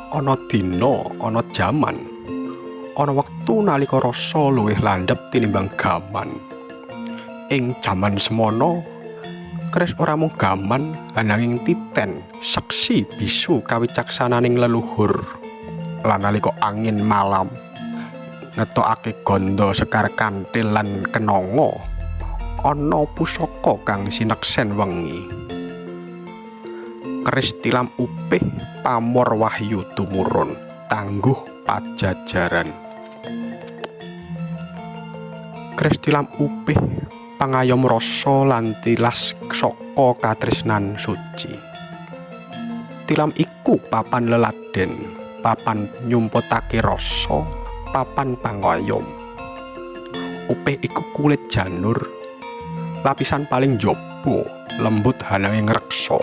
Ana dina, ana jaman, ana wektu nalika rasa luwih landhep tinimbang gaman. Ing jaman semana, keris ora mung gaman ananging titen, seksi bisu kawicaksananing leluhur. Lan nalika angin malam ngetokake gandha sekar kanthil lan kenanga, ana pusaka kang sineksen wengi. Keris tilam upih pamor wahyu tumurun, tangguh pajajaran. Keris tilam upih pangayom rasa lan tilas saka katresnan suci. Tilam iku papan leladen, papan nyumputake rasa, papan pangayom. Upih iku kulit janur, lapisan paling njaba, lembut ananging ngreksa.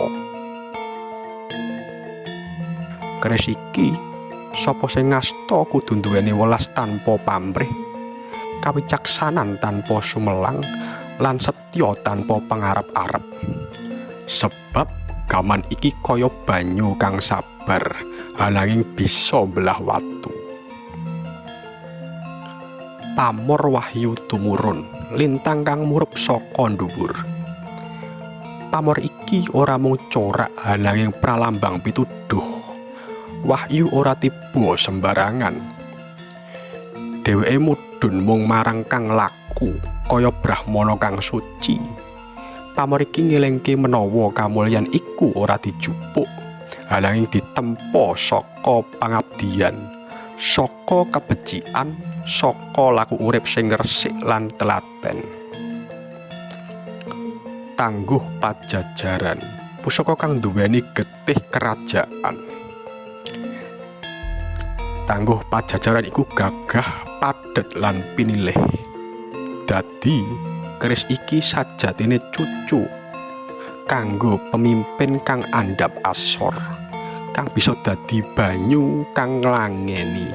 Keris iki sapa sing ngasta kudu nduweni welas tanpa pamrih, kawicaksanan tanpa sumelang, lan setya tanpa pangarep-arep. Sebab gaman iki kaya banyu kang sabar ananging bisa mbelah watu. Pamor wahyu tumurun, lintang kang murup saka dhuwur. Pamor iki ora mung corak ananging pralambang pituduh. Wahyu ora tiba sembarangan. Dheweke mudhun mung marang kang laku, kaya brahmana kang suci. Pamor iki ngelingke menawa kamulyan iku ora dijupuk, ananging ditempa saka pangabdian, saka kebecikan, saka laku urip sing resik lan telaten. Tangguh pajajaran, pusaka kang nduweni getih kerajaan. Tangguh pajajaran iku gagah, padhet lan pinilih. Dadi keris iki sajatine cucu kanggo pemimpin kang andhap asor, kang bisa dadi banyu kang nglangeni,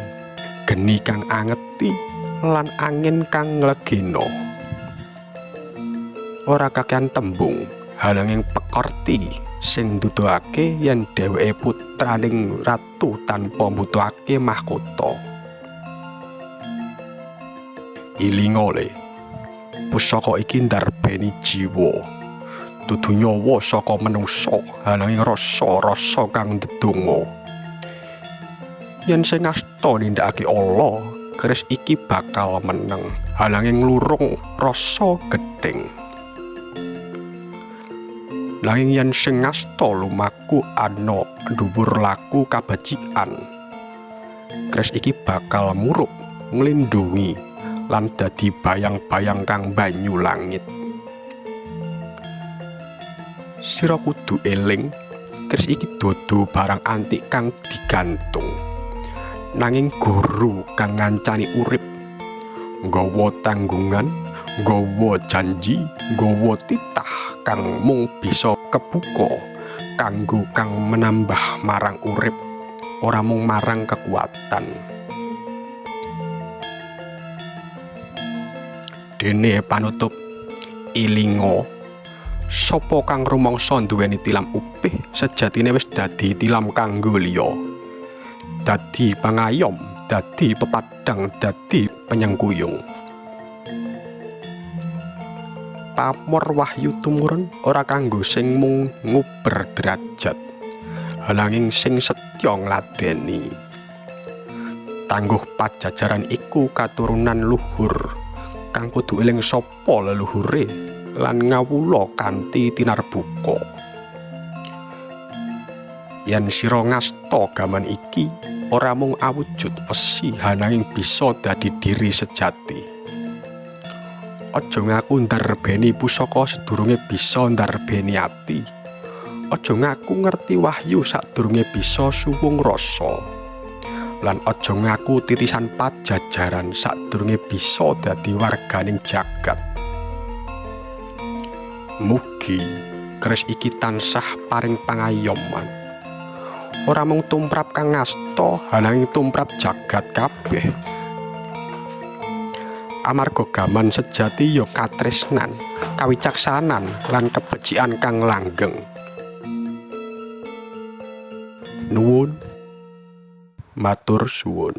geni kang angeti, lan angin kang nglegena. Ora kakehan tembung, ananging pekerti sing nduduhake yen dheweke putraning ratu tanpa mbutuhake mahkota. Ilinga le, pusaka iki ndarbeni jiwa, dudu nyawa saka menungsa, ananging rasa-rasa kang ndedonga. Yen sing ngasta nindakake ala, keris iki bakal meneng, ananging nglurung rasa gething. Nanging yen sing ngasta lumaku ana dhuwur laku kabecikan, keris iki bakal murup, nglindhungi, lan dadi bayang-bayang kang banyu langit. Sira kudu eling, keris iki dudu barang antik kang digantung, nanging guru kang ngancani urip, nggawa tanggungan, nggawa janji, nggawa titah kang mung bisa kebuka kanggo kang menambah marang urip, ora mung marang kekuatan. Dene panutup, ilinga, sapa kang rumangsa nduweni tilam upih sejatine wis dadi tilam kanggo liya, dadi pangayom, dadi pepadhang, dadi penyengkuyung. Pamor wahyu tumurun ora kanggo sing mung nguber derajat, ananging sing setya ngladeni. Tangguh pajajaran iku katurunan luhur kang kudu eling sapa leluhure lan ngawula kanthi tinarbuka. Yen sira ngasta gaman iki ora mung awujud wesi ananging bisa dadi diri sejati. Aja ngaku ndarbeni pusaka sedurunge bisa ndarbeni ati. Aja ngaku ngerti wahyu sadurunge bisa suwung rasa. Lan aja ngaku titisan pajajaran sadurunge bisa dadi warganing jagat. Mugi keris iki tansah paring pangayoman, ora mung tumrap kang ngasta ananging tumrap jagat kabeh. Amarga gaman sejati ya katresnan, kawicaksanan lan kebecikan kang langgeng. Nuwun. Matur suwun.